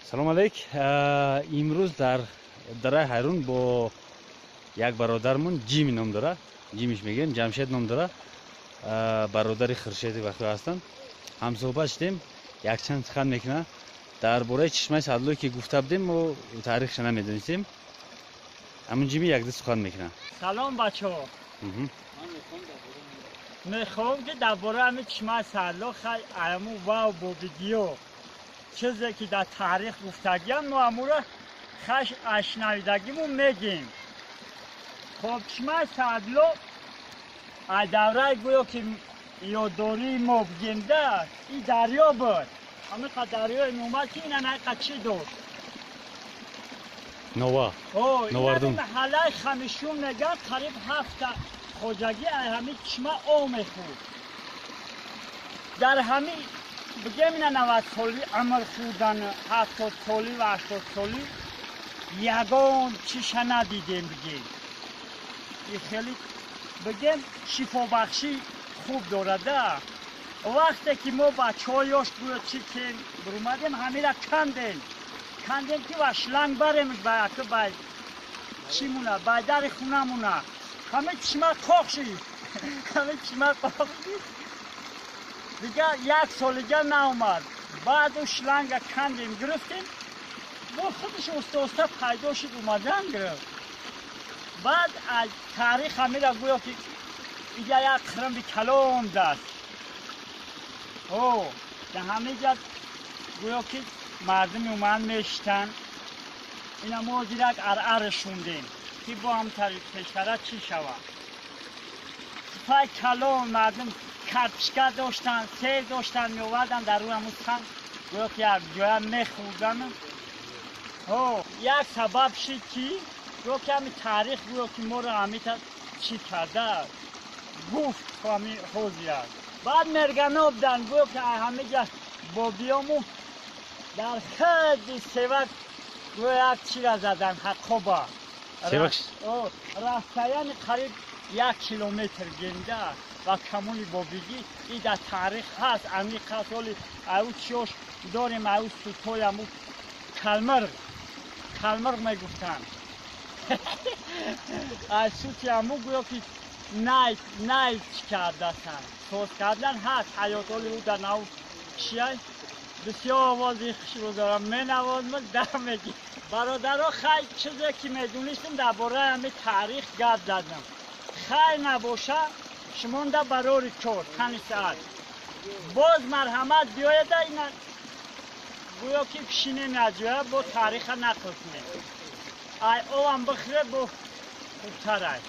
Салом алейк. Имрӯз дар дараи Ҳайрун бо як бародармон, Ҷими ном дора, Ҷимиш мегӯем, Ҷамшед ном дора, бародари Хуршеди вақто ҳастанд, ҳамсӯҳбат шудем. Якчанд сухан мекунад дар бораи чишмаи Садлое, ки гуфта будем, мо таърихша намедонистем. Ҳамун Ҷими якду сухан мекунад. Салом, бачаҳо. Мехоҳам, ки дар бораи ҳамин чишмаи Садло, хай, аму вав бобигиё, чизе ки дар таърих гуфтагиам, мо амура хаш ашнавидагимон мегем. Хоб, чишмаи Садло аз давраи, гӯё ки ёддории мо бигем да, и дарё буд. Ҳамиқа дарёе меомад, ки ина наиқа чӣ дошт. Нова. Новардун. Маҳаллаи Хамишун мегӯянд, қариб ҳафта хоҷагӣ ай ҳамин чишма об мехӯрд. Дар ҳамин, бигем, ина 90 солӣ умр хӯрдан, 70 солӣ ва 80 солӣ, ягон чиша надидем, бигем. И хеле, бигем, шифобахшӣ хуб дорада. Вақте ки мо бачаҳо ёш, гӯё чӣ кен бурумадем, ҳамира кандем, кандем, ки ва шланг баремш ба ака, ба чӣ муна, ба дари хунамуна. Ҳамин чишма қоқ шид, ҳамин чишма қоқ шид, дигар як солига наомад. Баъду шланга кандем, гирифтем, бо худаш оста оста пайдо шуд, омадан гирифт. Баъд аз таърих ҳамира, гӯё ки иҷа як қирмби калон даст о дар ҳамиҷа, гӯё ки мардуми омад мешитанд. Ина мо зирак аръара шундем, ки бо ҳам пештара чӣ шавад. Сипай калон, мардум картишка доштанд, сер доштанд, меоварданд, дар рӯи ҳамун санг, гӯё ки як ҷоя мехӯрдан. Ҳо, як сабаб шид, ки гӯё ки ҳами таърих, гӯё ки моро ҳамита чӣ карда гуфт, ҳами ҳозир. Баъд мергано будан, гӯё ки ҳамиҷа бобиёму дар хелди севак, гӯё як чира задан, ҳаққоба. Севак. Расстояние қариб 1 километр генда ва камони бобигӣ. И дар таърих ҳаст, амиқ ҳаст. Оли аю чиёш дорем, аю сутҳои аму калмирғ, калмирғ мегуфтанд. Аз сути аму, гӯё ки най най чӣ кардасан, соз кардан ҳаст. Ҳаёт оли ӯ дар нав чия. Бисёр овози хушрӯ дорам, менавозм, дам меги. Бародаро, хай, чизе ки медонистем дар бораи ҳами таърих гап задам. Хайр набоша, шумонда барори кор, тани саат. Боз марҳамат, биёеда, ина гӯё ки пишинем якҷоя, бо таъриха нақл кунем. Ай овам бихӯре, бо хубтарай.